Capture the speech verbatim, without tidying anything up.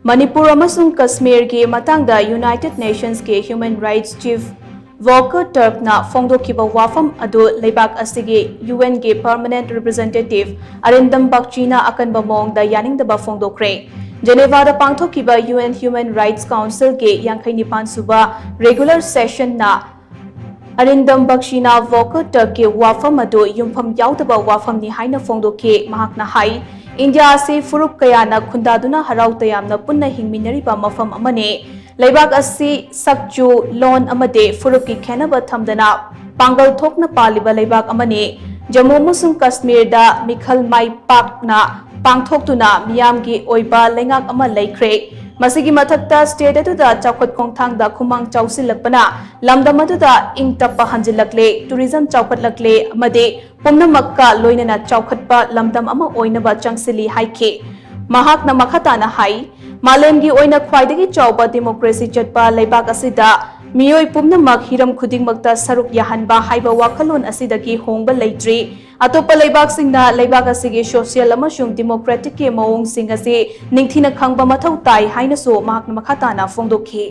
ꯃꯅꯤꯄꯨꯔ ꯑꯃꯁꯨꯡ ꯀꯁꯃꯤꯔꯒꯤ ꯃꯇꯥꯡꯗ United Nations ꯀꯤ Human Rights Chief Volker Turk ꯅ ꯐꯣꯡꯗꯣꯛꯈꯤꯕ ꯋꯥꯐꯝ ꯑꯗꯨ ꯂꯩꯕꯥꯛ ꯑꯁꯤꯒꯤ UN ꯒꯤ Permanent Representative ꯑꯔꯤꯟꯗꯝ ꯕꯛꯆꯤꯅ ꯑꯀꯟꯕ ꯃꯑꯣꯡꯗ ꯌꯥꯅꯤꯡꯗꯕ ꯐꯣꯡꯗꯣꯛꯈ꯭ꯔꯦ꯫ ꯖꯦꯅꯦꯚꯥꯗ ꯄꯥꯡꯊꯣꯛꯈꯤꯕ UN Human Rights Council ꯒꯤ ꯌꯥꯡꯈꯩ ꯅꯤꯄꯥꯟ ꯁꯨꯕ regular session ꯅ ꯑꯔꯤꯟꯗꯝ ꯕꯛꯆꯤꯅ Volker Turk ꯀꯤ ꯋꯥꯐꯝ ꯑꯗꯨ ꯌꯨꯝꯐꯝ ꯌꯥꯎꯗꯕ ꯋꯥꯐꯝꯅꯤ ꯍꯥꯏꯅ ꯐꯣꯡꯗꯣꯛꯈꯤ꯫ ꯃꯍꯥꯛꯅ ꯍꯥꯏ, ꯏꯟꯗꯤꯌꯥ ꯑꯁꯤ ꯐꯨꯔꯨꯞ ꯀꯌꯥꯅ ꯈꯨꯟꯗꯥꯗꯨꯅ ꯍꯔꯥꯎ ꯇꯌꯥꯝꯅ ꯄꯨꯟꯅ ꯍꯤꯡꯃꯤꯟꯅꯔꯤꯕ ꯃꯐꯝ ꯑꯃꯅꯤ꯫ ꯂꯩꯕꯥꯛ ꯑꯁꯤ ꯁꯛꯆꯨ, ꯂꯣꯟ ꯑꯃꯗꯤ ꯐꯨꯔꯨꯞꯀꯤ ꯈꯦꯟꯅꯕ ꯊꯝꯗꯅ ꯄꯥꯡꯒꯜ ꯊꯣꯛꯅ ꯄꯥꯜꯂꯤꯕ ꯂꯩꯕꯥꯛ ꯑꯃꯅꯤ꯫ ꯖꯝꯃꯨ ꯑꯃꯁꯨꯡ ꯀꯁꯃꯤꯔꯗ ꯃꯤꯈꯜ ꯃꯥꯏ ꯄꯥꯛꯅ ꯄꯥꯡꯊꯣꯛꯇꯨꯅ ꯃꯤꯌꯥꯝꯒꯤ ꯑꯣꯏꯕ ꯂꯩꯉꯥꯛ ꯑꯃ ꯂꯩꯈ꯭ꯔꯦ꯫ ꯃꯁꯤꯒꯤ ꯃꯊꯛꯇ state ꯑꯗꯨꯗ ꯆꯥꯎꯈꯠ ꯈꯣꯡꯊꯥꯡꯗ ꯈꯨꯃꯥꯡ ꯆꯥꯎꯁꯤꯜꯂꯛꯄꯅ ꯂꯝꯗꯝ ꯑꯗꯨꯗ ꯏꯪ ꯇꯞꯄ ꯍꯟꯖꯤꯜꯂꯛꯂꯦ, tourism ꯆꯥꯎꯈꯠꯂꯛꯂꯦ ꯑꯃꯗꯤ ꯄꯨꯝꯅꯃꯛꯀ ꯂꯣꯏꯅꯅ ꯆꯥꯎꯈꯠꯄ ꯂꯝꯗꯝ ꯑꯃ ꯑꯣꯏꯅꯕ ꯆꯪꯁꯤꯜꯂꯤ ꯍꯥꯏꯈꯤ꯫ ꯃꯍꯥꯛꯅ ꯃꯈꯥ ꯇꯥꯅ ꯍꯥꯏ, ꯃꯥꯂꯦꯝꯒꯤ ꯑꯣꯏꯅ ꯈ꯭ꯋꯥꯏꯗꯒꯤ ꯆꯥꯎꯕ democracy ꯆꯠꯄ ꯂꯩꯕꯥꯛ ꯑꯁꯤꯗ ꯃꯤꯑꯣꯏ ꯄꯨꯝꯅꯃꯛ ꯍꯤꯔꯝ ꯈꯨꯗꯤꯡꯃꯛꯇ ꯁꯔꯨꯛ ꯌꯥꯍꯟꯕ ꯍꯥꯏꯕ ꯋꯥꯈꯜꯂꯣꯟ ꯑꯁꯤꯗꯒꯤ ꯍꯣꯡꯕ ꯂꯩꯇ꯭ꯔꯤ꯫ ꯑꯇꯣꯞꯄ ꯂꯩꯕꯥꯛꯁꯤꯡꯅ ꯂꯩꯕꯥꯛ ꯑꯁꯤꯒꯤ social ꯑꯃꯁꯨꯡ democratic ꯀꯤ ꯃꯑꯣꯡꯁꯤꯡ ꯑꯁꯤ ꯅꯤꯡꯊꯤꯅ ꯈꯪꯕ ꯃꯊꯧ ꯇꯥꯏ ꯍꯥꯏꯅꯁꯨ ꯃꯍꯥꯛꯅ ꯃꯈꯥ ꯇꯥꯅ ꯐꯣꯡꯗꯣꯛꯈꯤ꯫